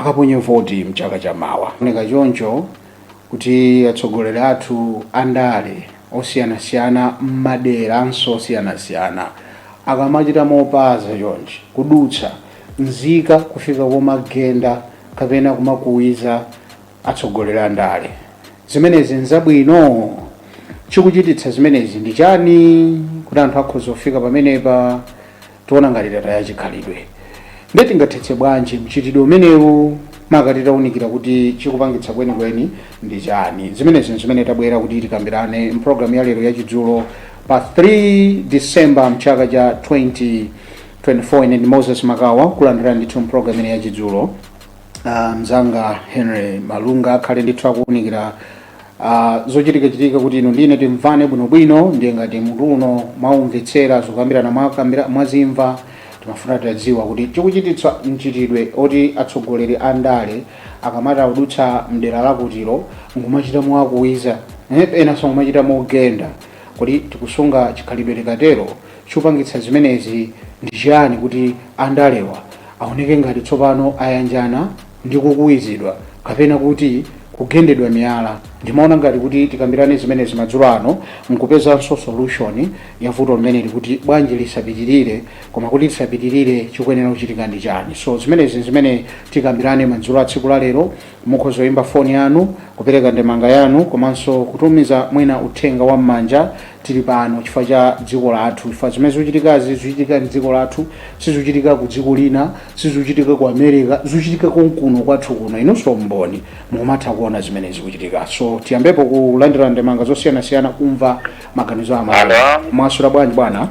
Akaponye voti mchaka cha mawa. Oneka choncho kuti atsogoleri athu andale osiyanasiyana m'madera osiyanasiyana akamachita mopaza chonchi, kudutsa nzika kufika komagenda kapena kumakuwiza atsogoleri andale, zimenezi nzabwino? Chikuchititsa zimenezi ndi chani kuti anthu akhoza kufika pamenepa? Tiona ngati tataya chikhalidwe. Ndiye tingathetse bwanji mchitidwe umenewu, maka titawunikira kuti chikupangitsa kwenikweni ndi chani? Zimenezi zimene tabwera kuti tikambirane mpulogalamu ya lero yachidzulo pa 3 December mchaka cha 2024. Ine ndi Moses Makawa, kulandira ndithu mpulogalamu ine yachidzulo. Mzanga Henry Malunga akhale ndithu akuwunikira zochitikachitika kuti inu ndine timvane bwinobwino. Ndiye ngati mutu uno mwaumvetsera, zokambirana mwakambira, mwazimva, timafuna tadziwa kuti chikuchititsa mchitidwe oti atsogoleri a ndale akamati akudutsa mdera lakutiro ngumachita mowakuwiza, enanso ngumachita mogenda, kuti tikusunga chikhalidwe tikatero? Chopangitsa zimenezi ndi chiyani kuti andalewa aoneke ngati tsopano ayanjana ndi kukuwizidwa kapena kuti kugendedwa miyala? Ndimaona ngati kuti tikambirane zimenezi madzulo ano nkupezanso solution ya vuto limeneli, kuti bwanji lisapitirire, koma kuti lisapitirire chikuyenera kuchitika ndi chani? So zimenezi zimene tikambirane madzulo a tsiku la lero. Mukhoza kuyimba foni yanu, kupereka ndemanga yanu, komanso kutumiza mwina uthenga wa m'manja. Tili pano chifukwa cha dziko lathu, chifukwa zimene zikuchitikazi zikuchitika mdziko lathu, sizikuchitika ku dziko lina, sizikuchitika ku America, zikuchitika konkuno kwathu kuno. Inunso mboni, mukumatha kuona zimene zikuchitika. So tiyambepo kulandira ndemanga zosiyanasiyana, kumva maganizo a Malawi. Hello. Mwaswera bwanji, bwana?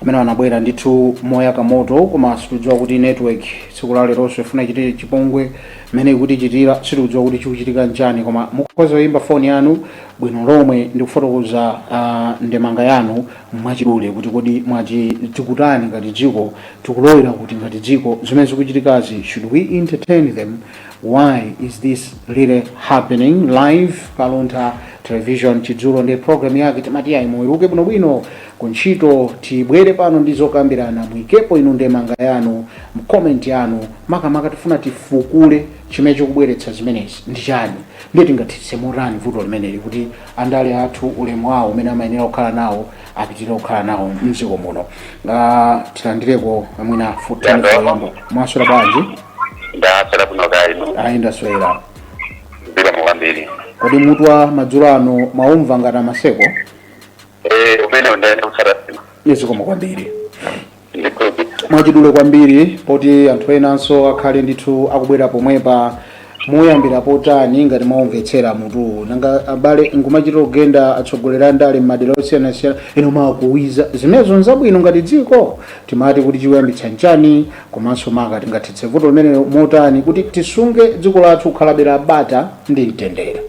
Amene anabwera ndithu moyaka moto, koma sitikudziwa kuti network tsiku la leronso ifuna chite chipongwe mmene ikutichitira. Sitikudziwa kuti chikuchitika nchani, koma mukhoza kuyimba foni yanu bwino lomwe ndi kufotokoza ndemanga yanu mwachidule, kuti kodi mwati tikutani ngati dziko, tikulowera kuti ngati dziko? Zimene zikuchitikazi, should we entertain them? Why is this really happening? Live pa Luntha Television, Chidzulo ndi program yake. Timati ayi, muweruke bwinobwino kuntchito, tibwere pano ndi zokambirana. Muyikepo inu ndemanga yanu, m'comment yanu. Makamaka tifuna tifukule chimene chikubweretsa zimenezi ndi chani, ndiye tingathetse motani vuto limeneli kuti andale athu ulemu wawo umene amayenera kukhala nawo apitirire kukhala nawo mdziko muno. Tilandireko mwina futani. Hello. Mwaswera bwanji? Ndaswera kuno, kaya inu? Ayi, ndaswera. Zikomo kwambiri. Kodi mutu wa madzulo ano mwaumva ngati amaseko? Eh, umene ndayenda kutsata sima. Zikomo kwambiri. Ndikuti Mwachidule kwambiri, poti anthu enanso akhale ndithu akubwera pomwepa, muyambira potani ngati mwaumvetsera mutuwu? Nanga abale nkumachita kugenda atsogoleri andale m'madera osiyanasiyana, eno makuwiza, zimenezo nzabwino ngati dziko? Timati kuti chikuyambitsa nchani, komanso maka tingathetse vuto limene motani kuti tisunge dziko lathu kukhalabe la bata ndi mtendere?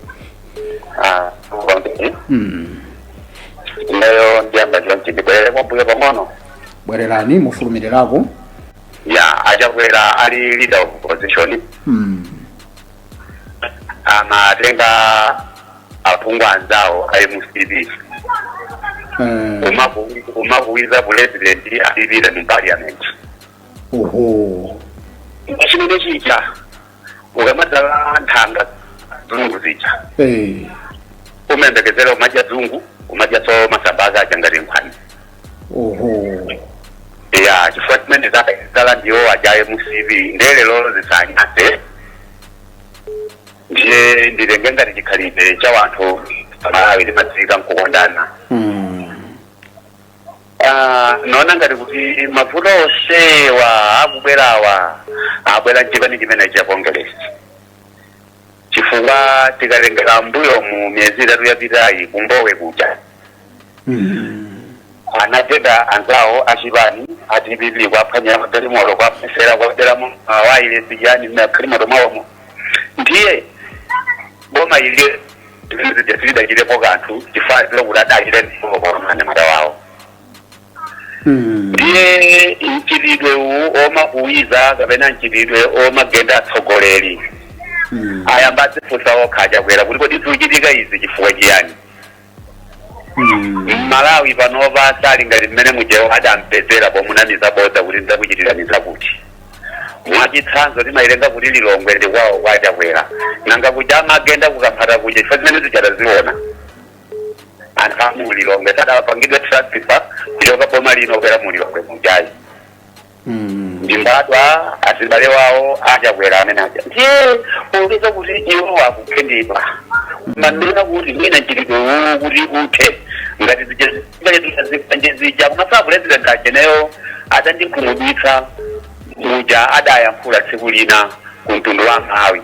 Ah, kwambiri. Ineyo ndiyamba chonchi, ndibwerere kwambuyo pang'ono. Bwererani mufulumirirako. Ya, aChakwera ali leader of opposition, amatenga aphungu anzawo a MCP umakuwiza president alipire mu parliament. Oho. Chimene chija, ukamadzala nthanga dzungu zija, umayembekezera umadya dzungu, umadya so masamba ake aja ngati nkhwani. Oho. Ya, chifukwa chimene zala ndiwo aja MCP. Ndele lolo zisanyase, ndiye ndilenge ngati chikhalidwe cha wanthu Malawi limadziwika nkukondana. Ah, naona ngati kuti mavuto onsewa akubwerawa abwera mchipani chimene cha Congress, chifukwa tikalengera mbuyo mu miyezi 3 yapitayi, kumbowe kuja anagenda anzawo achipani a DPP, kwaphwanyira magalimoto, kwapesera, kwabera mawayilesi, yani magalimoto mwawomo. Ndiye boma ili zidachitepo kanthu, chifukwa kuti adachite ndipo anyamata wawo. Ndiye mchitidwe uwu omakuwiza kapena mchitidwe omagenda atsogoleri, ayamba adzifunsa okha aChakwera kuti kodi zikuchitika izi chifukwa chiyani? Malawi panopa sali ngati mmene mujewo adampezera pomunamiza bodza kuti ndidzakuchitirani zakuti. Mwachitsanzo, timayilenga kuti Lilongwe ndi kwawo kwaChakwera. Nanga kuja amagenda kukaphata kuja, chifukwa zimene zichataziona anthu amu Lilongwe sadawapangidwe transfer kuchoka boma lino kwera mu Lilongwe mujayi. Ndi mbadwa, azibale wawo aChakwera amene aja. Ndiye popeza kuti iwo akukhendedwa, manena kuti mwina mchitidwe uwu kuti uthe ngati zija zija kumasa president ajeneyo adandikhumudwitsa muja adayankhula tsiku lina ku mtundu wa Malawi,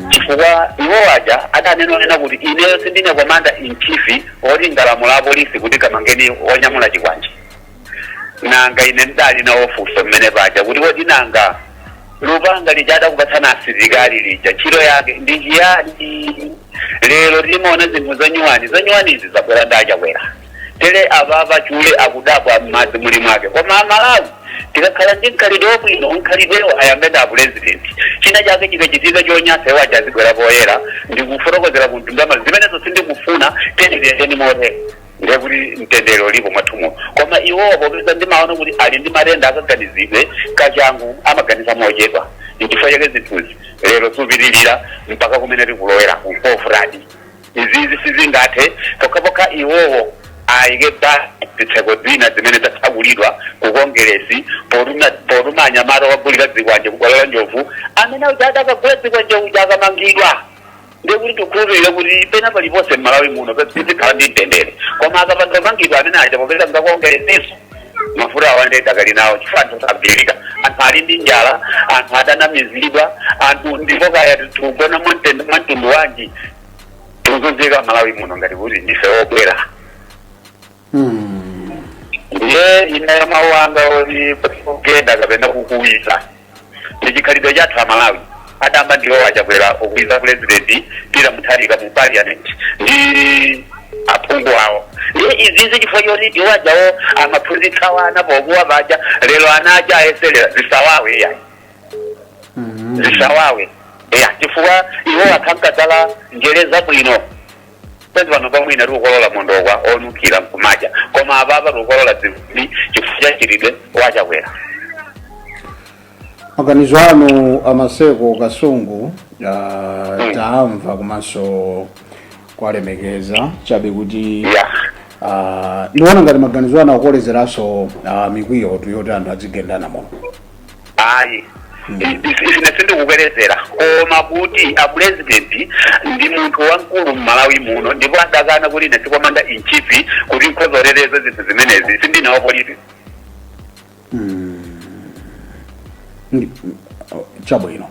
chifukwa iwo aja adanenonena kuti ineyo sindine commander in chief oti ngalamula apolisi kuti kamangeni wonyamula chikwanje. Nanga ine ndali nawo funso mmene paja kuti kodi nanga lupanga lija adakupatsana asilikali lija ntchito yake ndi chiyani? Lero timaona zinthu zanyuwani zanyuwani izi zabwera ndi aChakwera. Tere apapa chule akudabwa m'madzi muli mwake. Koma Amalawi tikakhala ndi mkhalidwe wabwino, mkhalidwewo ayambe ndi apresident. China chake chikachitika chonyasa, iwo achazibwera poyera ndikufotokozera ku mtundu wa zimenezo sindikufuna, tiyeni motere, ndiye kuti mtendere ulipo mwathumo. Koma iwowo popeza ndimaona kuti ali ndi matenda akaganizidwe kachangu, amaganiza mochepa, nchifukwa chake zinthuzi lero supitilira mpaka kumene tikulowera kumpovuradi. Izizi sizingathe pokhapokha iwowo ayike ba zitseko zina zimene zatsakulidwa ku Kongeresi potuma anyamata wagulira zikwanje kubwalo la njovu. Amene uja adakagula zikwanje uja akamangidwa, ndiye kuti tikhulupirire kuti pena paliponse m'Malawi muno tizikhala ndi mtendere. Koma akapanda kumangidwa amene aja, popeza ngakongeresinso mafuta awa ndi dakali nawo, chifukwa anthu sagwirika, anthu ali ndi njala, anthu adanamizidwa anthu, ndipo kaya tikugona mwamtundu wanji, tikuzunzika Malawi muno ngati kuti ndife obwera. Ndiye ine mawu anga oti kugenda kapena kukuwiza ndi chikhalidwe chathu Amalawi. Adamba ndiwo aChakwera okuwiza President Peter Mutharika mu Parliament ndi aphungu awo. Ndiye izizi chifukwa choti iwo ajawo amaphunzitsa wana pokuwa paja, lero ana aja ayeserera zisawawe yayi, zisawawe ya, chifukwa iwo akhankadzala njere zabwino. Pezi pano pamwina tikukolola mondokwa onunkhira nkumadya, koma apapa tikukolola zivumbi chifukwa cha chilidwe waChakwera. Maganizo anu, aMaseko Kasungu, tamva komanso kwalemekeza chabe kuti ndiona ngati maganizo anu akukolezeranso mikwiyo yoti anthu adzigendana muno. Ayi, ine sindikukwerezera, koma kuti apresident ndi munthu wamkulu m'Malawi muno, ndipo adakana kuti ine si commander in chief kuti nkhozorereze zinthu zimenezi, sindinawo politics. Chabwino,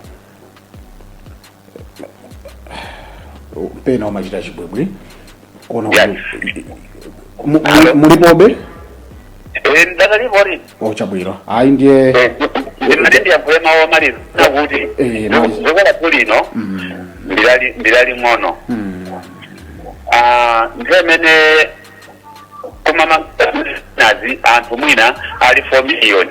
pena umachita chibwibwi kuona kuti mulipobe? Ndakalipo. Oh, chabwino, ayi ndiye Ndimati ndiyankhule mawu omaliza kuti dziko lathu lino ndilali ng'ono. Nthawi imene kumamanazi anthu mwina ali 4 million,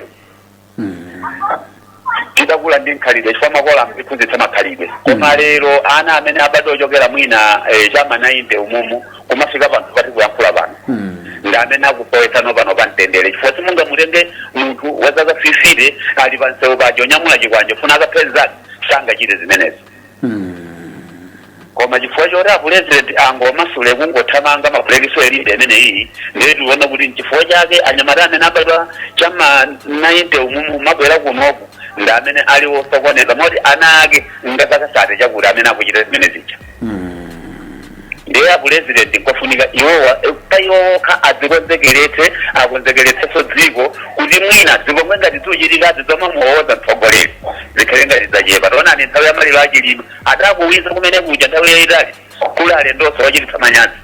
tidakula ndi nkhalidwe chifukwa makolo amatiphunzitsa makhalidwe. Koma lero ana amene abadwa ochokera mwina chama 90 umumu kumafika panthu pati kuyankhula pano ndi amene akusowetsano pano pa mtendere, chifukwa simungamutenge munthu wa zaka 50 ali pansewu paja onyamula chikwanje funa akapeza, sangachite zimenezi. Koma chifukwa choti apresident angomasule kungothamanga mapulekiso elite imeneyi, ndiye tikuona kuti nchifukwa chake anyamata amene abadwa chama 90 umumu mabwera kunoku ndi amene ali osokoneza, moti ana ake ngazakasate chakuti amene akuchita zimene zija. Ndiye apresident nkofunika iwowa pa iwo okha adzikonzekeretse, akonzekeretsenso dziko kuti mwina zipongwe ngati zikuchitikazi zomamuwoza mtsogoleri zikhale ngati zachepa. Taonani nthawi ya maliro aChilima adakuwiza kumene kuja nthawi yayitali kuli alendonso wachititsa manyazi.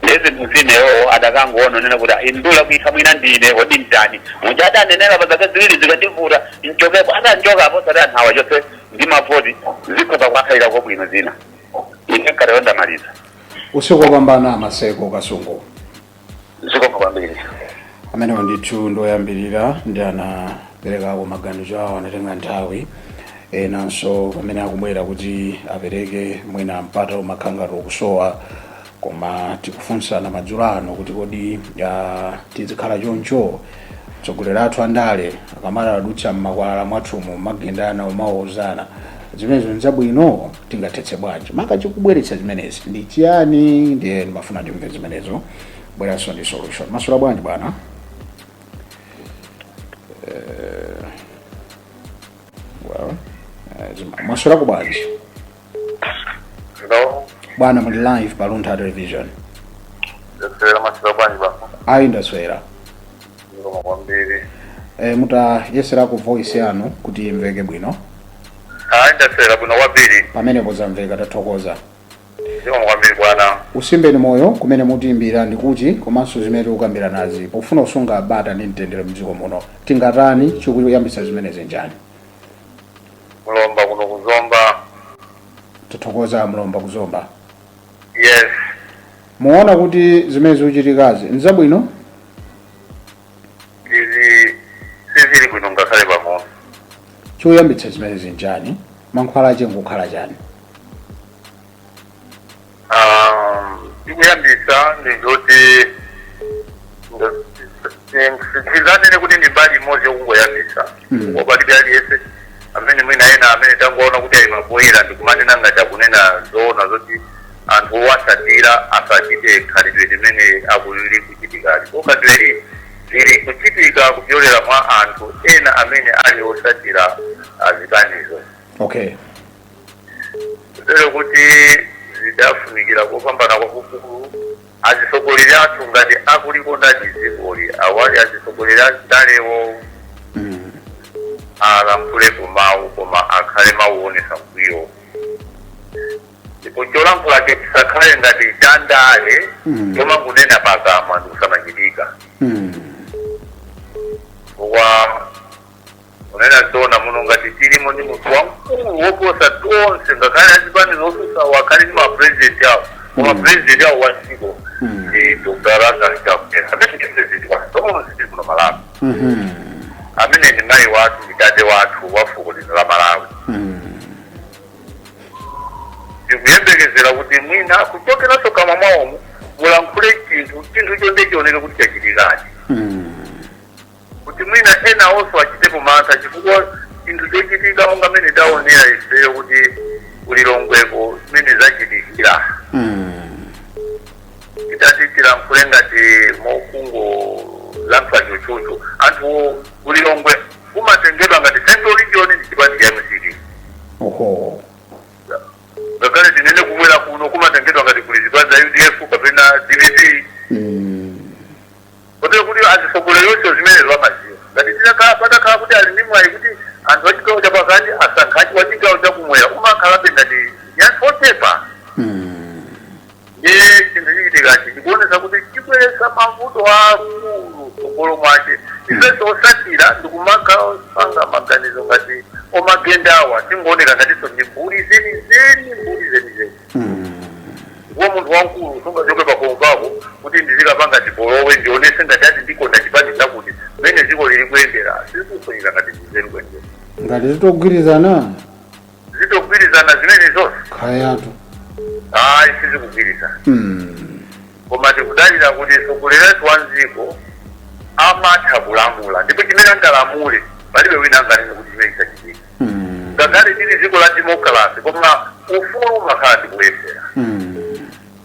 Ndiye zinthu zinewo adakangoona nena kuti indula kuitha mwina ndine kodi mtani muja adanenera pa zaka 2 zikandivuta nchokepo, atanchoka apo sati anthu awa chonse ndi mavoti zikhoza kuwakhalira bwino zina. Ine nkatero ndamaliza. Usiku wopambana, Maseko Kasungu. Zikomo kwambiri. Amenewo ndithu ndoyambirira ndi anaperekako maganizo awo, anatenga nthawi. Enanso pamene akubwera kuti apereke, mwina mpata umakhala ngati ukusowa, koma tikufunsana madzulo ano kuti kodi tizikhala choncho? Atsogoleri athu andale akamala adutsa mmakwalala mwathumu, magendana, umauzana, zimenezo nzabwino? Tingathetse bwanji? Maka chikubweretsa zimenezi ndi chiyani? Ndiye ndimafuna ndimve zimenezo, bweranso ndi solution. Masula bwanji, bwana? Well, mwasulako bwanji? Hello. Bwana, muli live pa Luntha Television. Ndaswera, maswera bwanji baba? Ayi, ndaswera. Ngoma kwambiri. Mutayeserako voice yanu kuti imveke bwino. Hayi, ndaswera bwino kwambiri. Pamenepo zamveka, tathokoza. Ngoma kwambiri, bwana. Usimbeni moyo, kumene mutiimbira ndikuti, komanso zimene tikukambira nazi, pofuna kusunga bata ndi mtendere mdziko muno, tingatani? Chikuyambitsa zimenezi njani? Mulomba kuno kuzomba. Tathokoza, Mlomba kuzomba. Yes. Muona kuti zimene zikuchitikazi nzabwino? Izi sizili bwino ngakhale pang'ono. Chikuyambitsa zimenezi njani? Mankhwala ache nkukhala chani? Ikuyambisa ndizoti sizanene kuti ndi mbali imodzi yokungoyambisa, palibe aliyense amene mwina ena amene tangoona kuti ayimapoyera ndikumanena ngati akunena zoona zoti anthu owasatira asachite khalidwe limene akulili kuchitikali. So khalidwe lili kuchitika kupyolera mwa anthu ena amene ali osatira zipanizo. Kutero kuti zidafunikira kopambana kwakukulu azisogoleri athu, ngati akulikonda dzikoli, awali azisogoleri andalewo, alankhule mawu, koma akhale mawu onesa mkwiyo, ndipo cholankhulacho chisakhale ngati chandale chomangunena pakamwa ndikusamachirika. Kwa unena zona, muno ngati tilimo ndi munthu wamkulu woposa tonse, ngakhale azipani zosusa wakhale ndi mapresident awo, koma president awo wa dziko ndi Dr Lazarus Chakwera, amene ndi president wa tonse tili kuno Malawi, amene ndi mayi wathu ndi tate wathu wa fuko lino la Malawi. Tikuyembekezera kuti mwina kuchokeranso kamwa mwawomo mulankhule chinthu, chinthu chonde chioneke kuti chachitikadi, kuti mwina ena onso achitepo mantha, chifukwa chinthu chochitika monga mmene taonera ifeyo kuti kulilongweko zimene zachitikira, titati tilankhule ngati mokungolankhula chochocho, anthu kulilongwe kumatengedwa ngati Central Region ndi chipani cha MCP. Ngakhale tinene kumwera kuno kumatengedwa ngati kuli zipani za UDF kapena DPP. Kotero kuti azisogoleri onse zimene zamaziwa, ngati tinakhala patakhala kuti ali ndi mwayi kuti anthu achigawo chapakati asankhachi wa chigawo chakumwera, umakhalabe ngati ndi anthu ochepa. Ndiye chinthu chichitikachi chikuonesa kuti chibweretsa mavuto akulu tsogolo mwake. Ifenso osatira ndikumakapanga maganizo ngati omagendawa, tingooneka ngatinso ndi mbuli zenizeni, mbuli zenizeni. Kuwa munthu wamkulu sungachoke pakhomo pako kuti ndizikapanga chipolowe, ndionese ngati ati ndikonda chipani chakuti, mmene dziko lili kuyendera sizikufunika ngati ndizeri kuyendera. Ngati zitogwirizana. Zitogwirizana zimene zonse. Khayatu. Ayi, sizikugwirizana. Koma tikudalira kuti mtsogoleri wa mdziko amatha kulamula, ndipo chimene angalamule palibe wina anganene kuti chimene chisachitika. Ngakhale tili dziko la democracy, koma ufulu umakhala ndi kuyesera.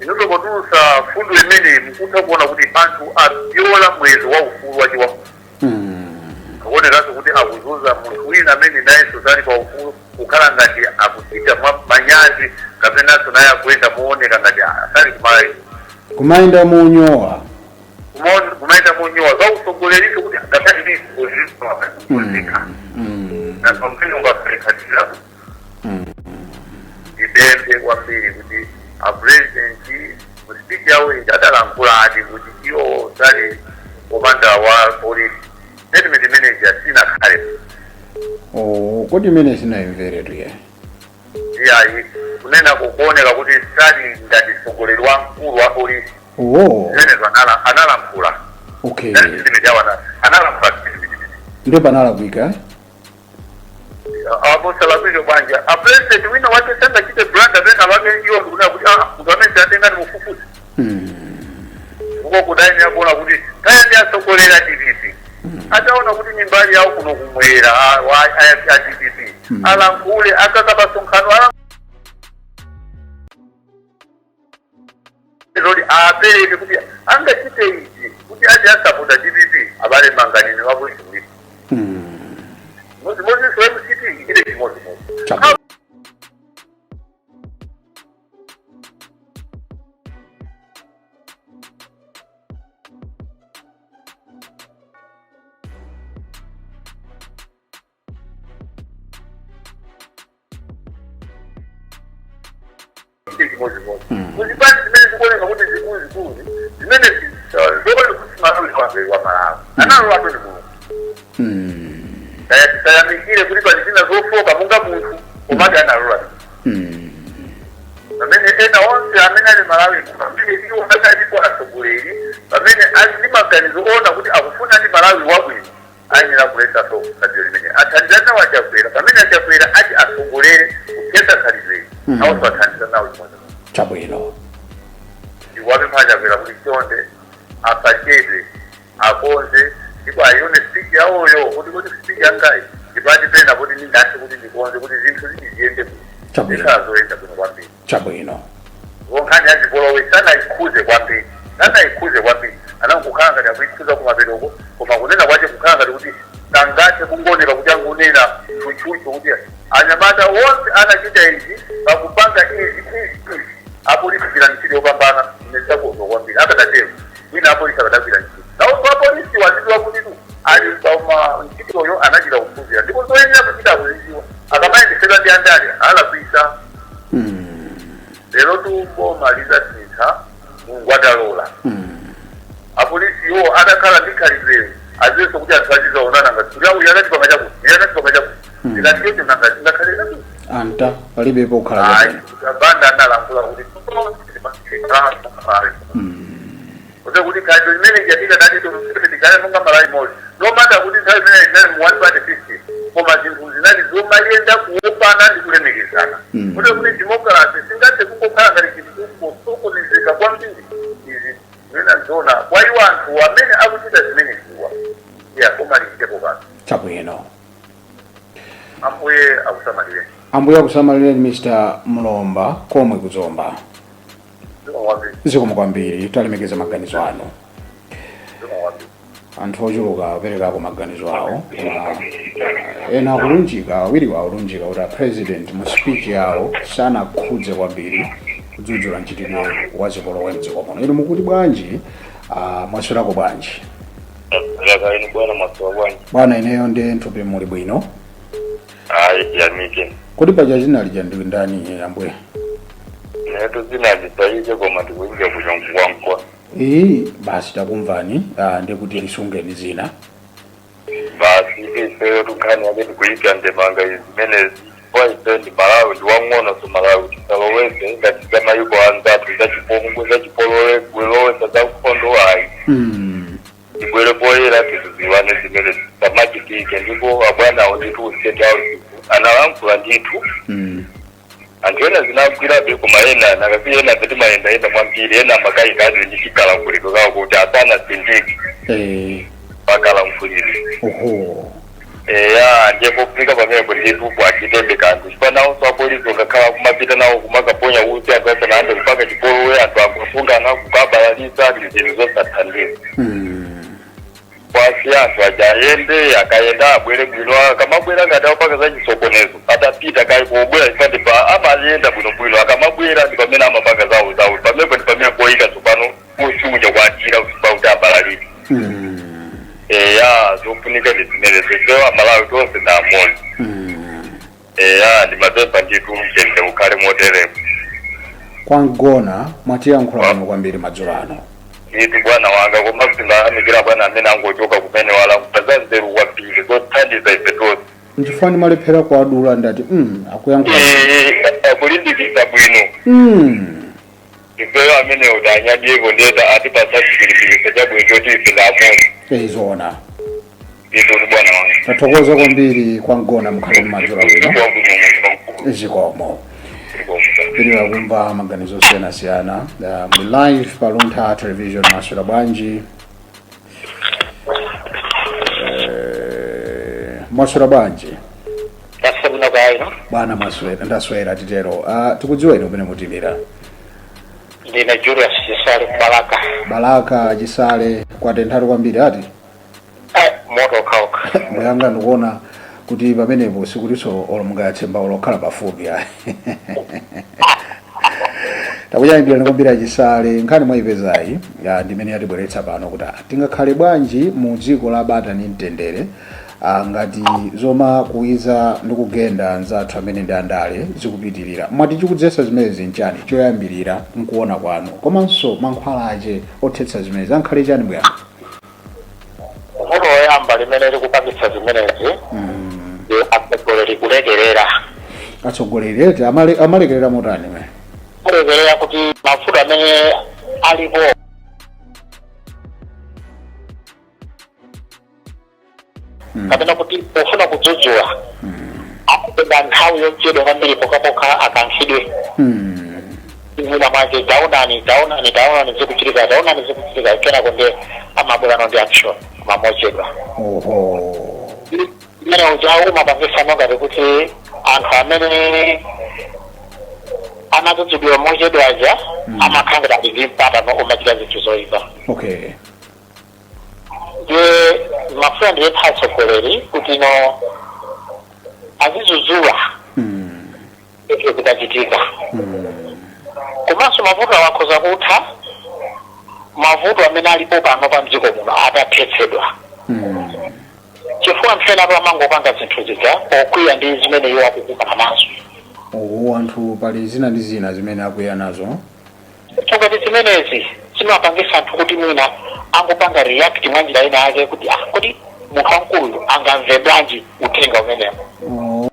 Inuto potulutsa fundo imeneyi mukutha kuona kuti anthu apyola mwezi wa ufulu wachiwa, akuonekanso kuti akuzunza munthu wina amene nayenso sali pa ufulu, kukhala ngati akuchita mwa manyazi, kapenanso naye akuyenda mooneka ngati asali kumalawi. Kumayenda monyowa. Kumayenda monyowa za usogoleriso kuti ngakhale ndizika na pamene ungakalekhatira. Ndipemphe kwambiri kuti apresident mu speech yawo ija adalankhula ati kuti iwo sali commander wa police, statement manager sinakhale. Oh, kodi imene sinayimveretu ye? Iyayi, kunena kukuoneka kuti sali ngati mtsogoleri wamkulu wa polisi. Zimenezo analankhula. Statement yawo analankhula statement imene. Ndiye panalakwika, eh? Aposalakwike bwanji? A president wina wake sangachite blunder pena pake, iwo ndikunena kuti ah, munthu amene atenga ndi mufufuzi, uko kudayenera kuona kuti kaya ndi atsogoleri a DPP. Ataona kuti ni mbali yawo kuno kumwera a DPP, alankhule akakapasonkhano loti apereke kuti angachite ichi kuti ati asapota DPP. Abale, manganini wapolisi kulipo. Mozimozinso MCP ichite chimodzimodzi. Chabwino. Ichite chimodzimodzi muzipani zimene zikuoneka kuti zikuluzikulu zimene zokoli kuti Malawi wa Malawi analolatu ndi Mulungu. Tayamikire kuti pali zina zofoka monga munthu, komati analola pamene ena onse amene ali Malawi, pamene iwo akalipo atsogoleri, pamene ali ndi maganizo ona kuti akufuna ndi Malawi wabwino, ayenera kulesaso khalidwe limene athandizana nawo Achakwera. Pamene Achakwera ati atsogolere kuthetsa khalidweli, nawonso athandiza nawo chimodzimodzi. Chabwino. Ndikuwapempha Achakwera kuti chonde asachedwe, akonze ndipo ayione speech yawoyo kuti speech yangayi ndipati pena kuti ndingathe kuti ndikonze kuti zinthu ziti ziyende bwino. Chabwino. Zikhala zoyenda bwino kwambiri. Chabwino. Nkhani ya zipolowe sanayikhuze kwambiri, sanayikhuze kwambiri, anangokhala ngati akuyikhuza kumaperoko, koma kunena kwache kukhala ngati kuti sangathe kungoneka kuti angunena tchutchutchu kuti anyamata onse anachita izi pakupanga izi izi izi, apolisi gwira ntchito yopambana. Ine ndidzakonzwa kwambiri akadatero wina apolisi akadagwira ntchito nawonso. Apolisi wazidziwa kutitu ali pa ntchitoyo, anachita kuphunzira ndipo zoyenera kuchita akuzidziwa. Akamayendetsedwa ndi andale alakwisa. Lero tuboma lidzasintha, Mulungu atalola. Apolisiwo atakhala ndi khalidweyo, aziwenso kuti anthu azizaonana ngati kuti uyu anatipanga chakuti, uyu anatipanga chakuti, ndikatiyocho nangati ngakhale chakuti. Anta palibepo kukhala. Ayi. Chabwino. Banda analankhula kuti kuze kuti khalidwe limene chatika nati tikale monga Malawi imodzi, no matter kuti nthawi imene inali mu one party system, koma zinthu zinali zomayenda kuopana ndi kulemekezana. Kuti democracy singathe kungokhala ngati chinthu chosokonezeka kwambiri. Izi zimene zona kwa iwo anthu amene akuchita zimeneziwa ya koma lichitepo kanthu. Chabwino. Ambuye akusamalireni. Ambuye akusamalireni, Mr Mlomba, komwe kuzomba. Zikomo kwambiri. Zikomo kwambiri, talemekeza maganizo anu. Zikomo kwambiri. Anthu ochuluka aperekako maganizo awo, koma ena akulunjika, awiriwa akulunjika kuti a president mu speech yawo sanakhudze kwambiri kudzudzula mchitidwe wa zipolowe mdziko muno. Inu mukuti bwanji? Mwaswerako bwanji? Laka bwana, mwaswera bwanji? Bwana, ineyo ndi nthupi muli bwino. Ayi, tiyamike. Kodi paja zinalija ndi ndani, ambuye? Netu zinazisaize, koma ndikuinja kunyongo kwankwa. Iyi basi, takumvani. Ndikuti lisungeni zina. Basi, ifeyo tunkhani yake ndikuyika ndemanga izi zimenezi kwa ife ndi Malawi ndi wang'ono, so Malawi tisalowese ngati za mayiko anzathu zachipongwe, zachipolowe, kulowesa za nkhondo ayi. Tibwere poyera, tiziziwane zimene zisamachitike. Ndipo abwanawo ndithu State House analankhula ndithu. Anthu ena zinagwirabe, koma ena nakasi ena timayendayenda mwambiri, ena amakayika adi ndi chikalankhulidwe kawo kuti asanasindike pakalankhulidwe. Oho. Eya, ndiye pofika pamenepo ndithu achitebe kanthu, chifukwa nawonso apolisi ungakhala kumapita nawo kumakaponya utsi anthu asanayambe kupanga chipolowe, anthu akusungana kukabalalisa, ndi zinthu zosathandiza. Kwasi anthu aja ayende, akayenda abwere bwino. Akamabwera ngati akupanga za chisokonezo, atapita kayi pobwera, chifukwa ndi pa amayenda bwinobwino, akamabwera ndi pamene amapanga zawo zawo, pamenepo ndi pamene poyika tsopano usiuja kwatira usipa kuti abalalike. Eya, zofunika ndi zimenezo. Ifeyo Amalawi tonse ndi amodzi. Eya, ndi mapemba ndithu, mtendere ukhale moteremo. Kwangona mwatiyankhula bwino kwambiri madzulo ano. Ndithu bwana wanga, koma sindayamikira bwana amene angochoka kumene, walankhula za nzeru kwambiri zothandiza ife tonse. Nchifukwa ndimalephera kuadula, ndati akuyankhula. Akulimbikitsa bwino. Ifeyo amene utanyadiyeko ndiyeta atipasa chilimbikitso chabwino choti ife ndi amodzi. Zoona. Ndithu bwana wanga. Tathokoza kwambiri, kwangona, mukhale madzulo abwino. Zikomo. Pilira kumva maganizo osiyanasiyana. Muli live pa Luntha Television. Maswera bwanji? Mwaswera bwanji? Tasabino kaino. Bwana, mwaswera, ndaswera titero. Tikudziweni kumene mutimbira? Ndine Julius Chisale, Balaka. Balaka, Chisale, kwatenthatu kwambiri ati? Eh, moto okhaokha. Muyanga ndikuona kuti pamenepo sikutinso olo mungayatse mbawula okhala pafupi ayi. Takuchayambirani kwambiri, Achisale. Nkhani mwayipezayi ndimene yatibweretsa pano kuti tingakhale bwanji mu dziko la bata ni mtendere ngati zomakuwiza ndi kugenda anzathu amene ndi andale zikupitirira? Mwati chikudzetsa zimenezi nchani choyambirira nkuona kwanu, komanso mankhwala ache othetsa zimenezi ankhale chani, bwana? Vuto loyamba limene likupangitsa zimenezi ndi atsogoleri kulekerera. Atsogoleri eti amalekerera motani me? Kulekerera kuti mavuto amene alipo kapena kuti pofuna kudzudzula akutenga nthawi yochedwa kwambiri, pokhapokha akankhidwe. Mwina mwake taonani, taonani, taonani zikuchitika, taonani zikuchitika, kenako ndiye amabwerano ndi action, koma mochedwa. Imene uja umapangisa ngati kuti anthu amene anadzudzulidwa mochedwaja amakhala ngati ali ndi mpata no umachita zinthu zoyipa. Ndiye mafuna ndiyepha atsogoleri kuti no azidzudzula zinthu zikachitika. Komanso mavuto awakhoza kutha, mavuto amene alipo pano pa mdziko muno atathetsedwa, chifukwa anthu ena apo amangopanga zinthu zija pokwiya ndi zimene iwo akukumana nazo. Oho, anthu pali zina ndi zina zimene akwiya nazo. Ngati zimenezi zimapangisa anthu kuti mwina angopanga react mwa njira ina yake kuti ah, kodi munthu wamkuluyu angamve bwanji uthenga umenewo? Oh.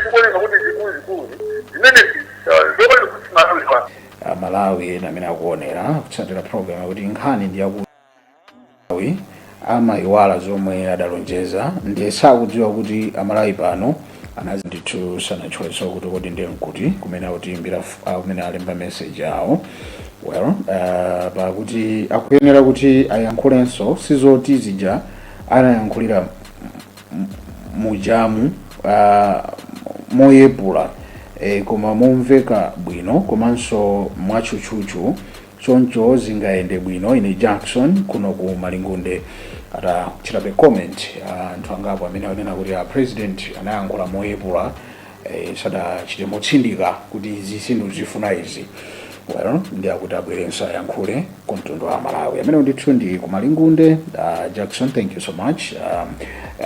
Zikuoneka kuti zikuluzikulu zimene zomwe kuti Malawi. Amalawi ena amene akuonera, kutsatira program yakuti nkhani ndi yakuti amayiwala zomwe adalonjeza, ndiye sakudziwa kuti Amalawi pano anazi ndithu. Sanatchulenso kuti kodi ndiye nkuti kumene akutiimbira, kumene alemba message awo. Well, pakuti akuyenera kuti ayankhulenso, sizoti zija anayankhulira mujamu moyepula, koma momveka bwino komanso mwatchutchutchu, choncho zingayende bwino. Ine Jackson kuno ku Malingunde. Atachitabe comment anthu angapo amene akunena kuti a president anayankhula moyepula, sadachite motsindika kuti izi sindizifuna izi. Well, ndi akuti abwerenso ayankhule ku mtundu wa Malawi. Amene ndithu ndi ku Malingunde, Jackson, thank you so much.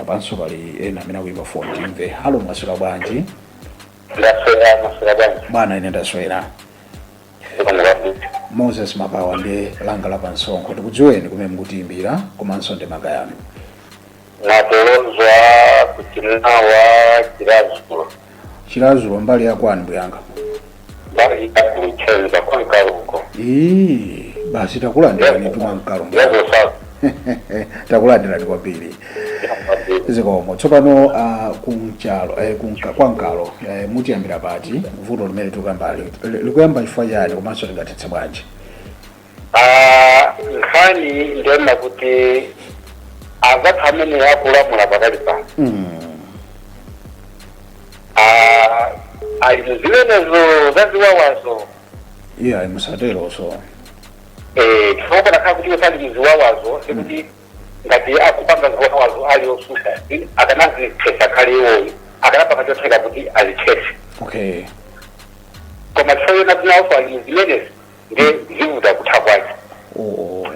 Apanso pali ena amene akuyimba phone, timve. Halo, mwaswera bwanji? Ndaswera, maswera bwanji? Bwana, ine ndaswera. Zikomo. Moses Mapawa ndi langa la pansonkho. Tikudziweni kumene mukutiyimbira komanso ndemanga yanu. Natolozwa. Kuchinawa, Chiradzulu. Chiradzulu mbali yakwani, mbuyanga? Mbali yakulichenza kwa Nkaluko. Ii, basi takulandirani tuma Mkalo. Yazosa. Takulandirani kwambiri, zikomo. Tsopano kumchalo kwa Nkalo, mutiyambira pati? Vuto limene tikambali likuyamba chifukwa chani, komanso tingathetse bwanji? Ah, nkhani ndiona kuti azathu amene akulamula pakali pano ali muzimenezo zaziwawazo. Iya, musateroso. Chifukwa panakhala kuti osali muziwawazo, sikuti ngati akupanga ziwawazo ali osusa, akanazithesa khale iwoyo, akanapanga chotheka kuti azithese. Koma chifukwa yona tinawonso ali muzimenezo, nde zivuta kutha kwake. Oh.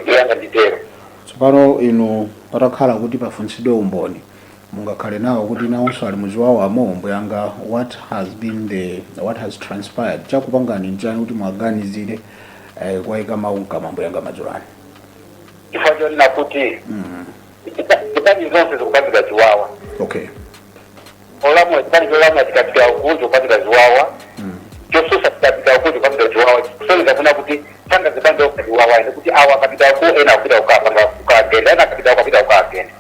Kuyanga nditero. Tsopano inu patakhala kuti pafunsidwe umboni, mungakhale nawo kuti nawonso ali muziwawamo? Mbuyanga, what has been the what has transpired? Chakupangani nchani kuti mwaganizire kwayika mawu mkamwa, mbuyanga, madzulani? Chifukwa chonena kuti zipani zonse zikupangidwa ziwawa. Olamula, chipani cholamula chikapita ukunja kupangidwa ziwawa, chosusa chikapita ukunja kupangidwa ziwawa, kusonyeza kuna kuti tanga zipande okha ziwawa ine kuti awa akapita uku, ena akupita ukapanga ukagenda, ena akapita uku, akapita ukagenda.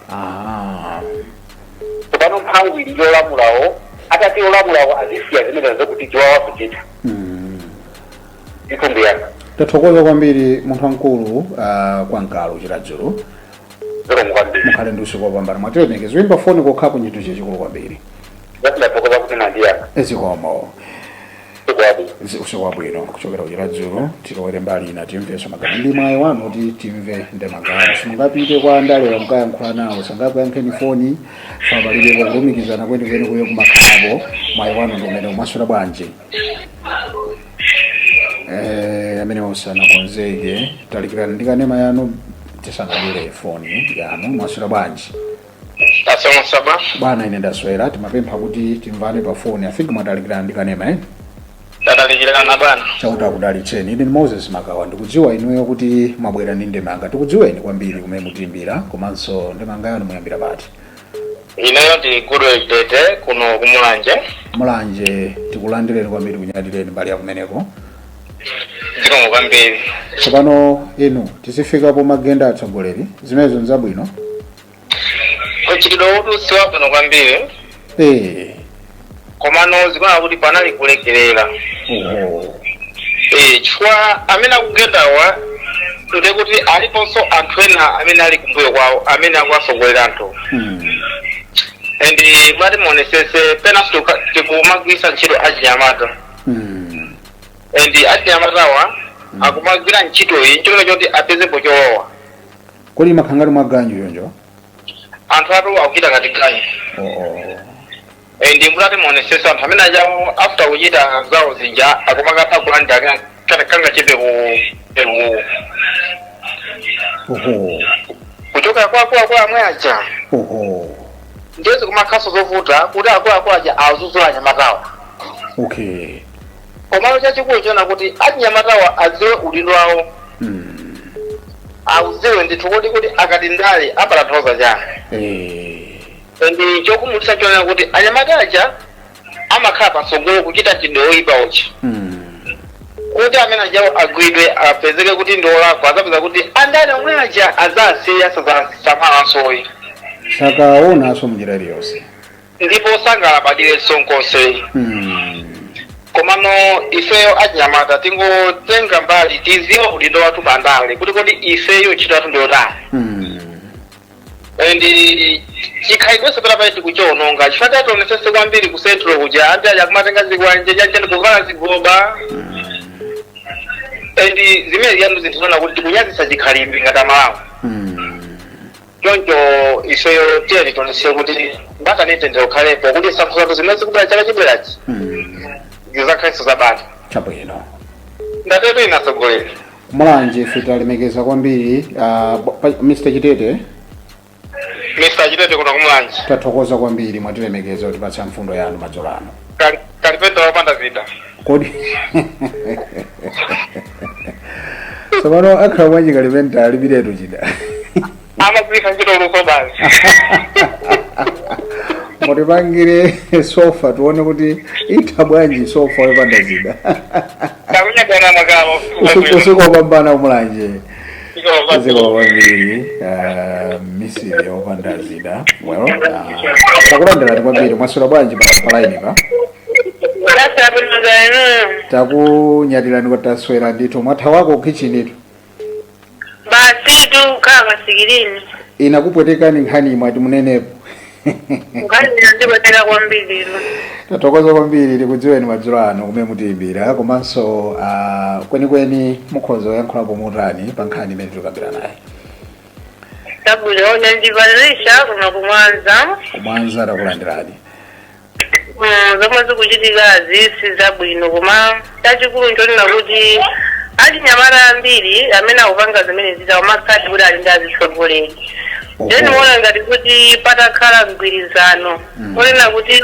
Tsopano mphamvu ili yolamulawo, atati olamulawo azisiya zimene zokuti chiwawa kuchita. Ikumbu yanga. Tathokoza kwambiri, munthu wamkulu, kwa Nkalo, Chiradzulu. Zikomo kwambiri. Mukhale ndi usiku wopambana. Mwatilemekeza kuyimba foni kokhapo, ntchito chachikulu kwambiri. Ndathokoza kuti nandiyanga. Zikomo. Usiku wabwino. Usiku wabwino. Kuchokera kuChiradzulu tilowere mbali ina, timvenso magano. Ndi mwayi wanu kuti timve ndemangano. Simungapite kwa andalewa mukayankhula nawo, sangakuyankheni foni, palibepo kulumikizana kwenikweni kuye kumakhalapo. Mwayi wanu ndi umene. Umaswera bwanji? Amene osanakonzeke, talikirani ndi kanema yanu tisanadule foni yanu. Mwaswera bwanji? Tasoma. Bwana, ine ndaswera. Timapempha kuti timvane pa foni. I think mwatalikirana ndi kanema, eh? Tatalikirana, bwana. Chauta akudalitseni. Ine ndi Moses Makawa. Ndikudziwa inuyo kuti mwabwera ndi ndemanga. Tikudziweni kwambiri, kumene mutimbira, komanso ndemanga yanu muyambira pati? Ineyo ndi Goodwill Tete, kuno kuMulanje. Mulanje, tikulandireni kwambiri, kunyadireni mbali ya kumeneko. Zikomo kwambiri. Tsopano inu, tizifikapo magenda atsogoleri, zimenezo nzabwino? Kuchitidwe utu si wabwino kwambiri. Komano zikuona kuti panali kulekerera. Chifukwa amene akugendawa ndekuti aliponso anthu ena amene ali kumbuyo kwawo amene akuwasogolera anthu. And mwati muonesese, penanso tikumagwisa ntchito achinyamata. And achinyamatawa akumagwira ntchito iyi ncholinga choti apezepo cholowa. Kodi makhangati mwa ganyu choncho? Anthu atu akuchita ngati ganyu. And mutati muonesese, anthu amene achawo after kuchita zawo zija akumakatha kulandira kanga chepe ku kuchoka kwa akuluakulu amwe aja. Ndiye zikumakhaso zovuta kuti akuluakulu aja azuzula anyamatawa. Komano chachikulu chona kuti achinyamatawa adziwe udindo wawo. Audziwe ndithu kuti akati ndale apatanthauza chani. And chokhumudwitsa chonena kuti anyamata aja amakhala patsogolo kuchita chinthu oyipa uchi. Kuti amene ajawo agwidwe, apezeke kuti ndi olakwa, azapeza kuti andale omwe aja azasiya, sazasamalansoyi. Sakaonanso munjira iliyonse. Ndipo sangalabadirenso nkonse. Komano ifeyo achinyamata tingotenga mbali, tiziwe udindo wathu pandale, kuti kodi ifeyo ntchito yathu ndiyotani. And chikhalidwenso pena pali tikuchiononga, chifukwa chationesese kwambiri ku Central kuja anthu aja akumatenga zikwanje chanjani, kuvala zigoba, and zimene ziyanu zinthu zona kuti tikunyazisa chikhalidwe ngati Amalawi. Choncho ifeyo tiyeni tionese kuti bata ndi mtendere ukhalepo, kuti zisankho zathu zimene zikubwera chaka chibwerachi zizakhalenso zabata. Chabwino. Ndatetu inatsogoleri. Mulanje, ife talemekeza kwambiri, Mr Chitete. Mr Chitete kuno kuMulanje. Tathokoza kwambiri, mwatilemekeza kutipatsa mfundo yanu madzulo ano. Kalipenta wopanda zida. Kodi tsopano akhala bwanji kalipenta alibiretu chida? Amagwiritsa ntchito luso basi. Mutipangire sofa tione kuti itha bwanji sofa yopanda zida. Takunyadana Makamo. Usiku wopambana, Mulanje. Zikomo kwambiri. Misiri yopanda zida. Well, takulandirani kwambiri. Mwaswera bwanji pa line pa? Takunyadirani kuti taswera ndithu. Mwathawako kitchen? Basi tu khala masikirini. Inakupwetekani nkhani mwati munenepo? Nkhani inandipweteka kwambiri. Tathokoza kwambiri. Tikudziweni madzulo ano, kumene mutiyimbira, komanso kwenikweni mukhoza kuyankhulapo motani pa nkhani imene tikukambira naye? Tabwino, ine ndi Patricia kuno kumwanza. Kumwanza, takulandirani. Zomwe zikuchitikazi si zabwino, koma chachikulu nchonena kuti achinyamata ambiri amene akupanga zimene zita amakhala kuti ali ndi azitsogoleri. Then muona ngati kuti patakhala mgwirizano onena kuti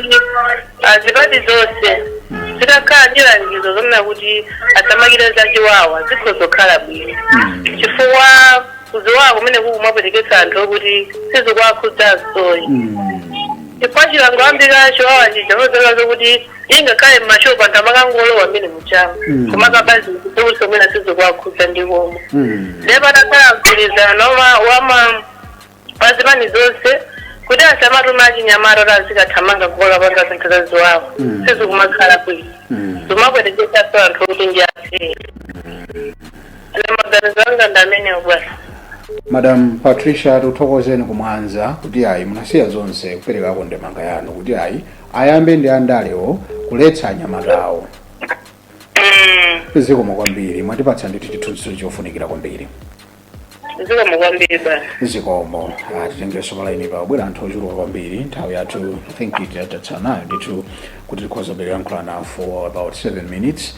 azipati zonse zitakhala ndi langizo zonena kuti asamakire zachiwawa, zikhozokhala bwino, chifukwa kuziwawa kumene kukumapweteketsa anthu okuti sizikuwakhudzasoyi, chifukwa chilango ambiri chiwawa chija nozeka zokuti ingakhale mmashopu anthu amakangolowa amene muchama kumakaba zinthu zokuti omwena sizikuwakhudza ndi komwe. Ndiye patakhala mgwirizano wama wazipani zonse kuti asamatuma achinyamata kuti azikathamanga kukola panga zinthu zaziwawa, sizikumakhala bwino, zimapweteketsanso anthu kuti ndi asiri. Ane maganizo anga ndi amenewo, bwana. Madam Patricia, tikuthokozeni kumwanza kuti ayi, munasiya zonse kuperekako ndemanga yanu kuti ayi, ayambe ndi andalewo kuletsa anyamatawo. Zikomo kwambiri, mwatipatsa ndithu chithunzithunzi chofunikira kwambiri. Zikomo kwambiri, bwana. Zikomo. Titengeso pa line pa bwera anthu ochuluka kwambiri. Nthawi yathu, I think tatsala nayo ndithu kuti tikhoza kuyankhulana for about 7 minutes.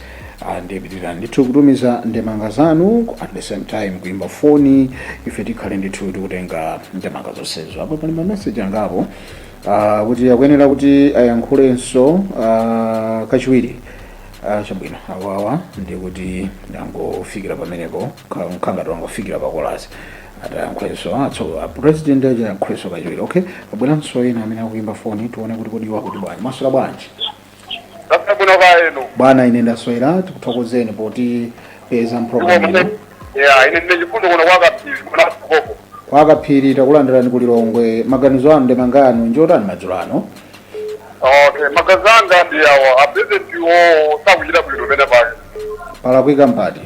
Ndipitirira ndithu kutumiza ndemanga zanu, at the same time kuimba foni. Ife tikhale ndithu tikutenga ndemanga zonsezo. Apo pali mameseji angapo kuti akuyenera kuti ayankhulenso kachiwiri. Chabwino, awawa ndikuti angofikira pamenepo, nkhangati wangofikira pakolasi, atayankhulenso atso a president ajayankhulenso kachiwiri. Okay, pabweranso ena amene akuimba foni, tione kuti kodi wakuti bwanji. Mwaswera bwanji? Bwino kaenu? Bwana, ine ndaswera. Tikuthokozeni poti peza mpulogalamu ino. Ya, ine ndine Chifundo kuno kwakaphiri kuna koko. Kwakaphiri, takulandirani kulilongwe. Maganizo anu, ndemanga anu njotani madzulo ano? Okay, maganizo anga ndi awa: apresident wo sakuchita bwino pene pake. Palakwika mpati?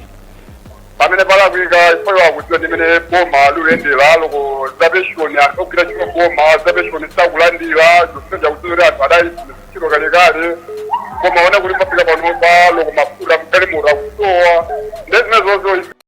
Pamene palakwika, ifoyo akudziwa ndimene boma luyendera loko, zapenshoni anthu ogwira ntchito boma zapenshoni sakulandira, zonse akudziwa kuti anthu adali ntchito kalekale, koma ona kuti pafika panopa loko mafuta mgalimoto.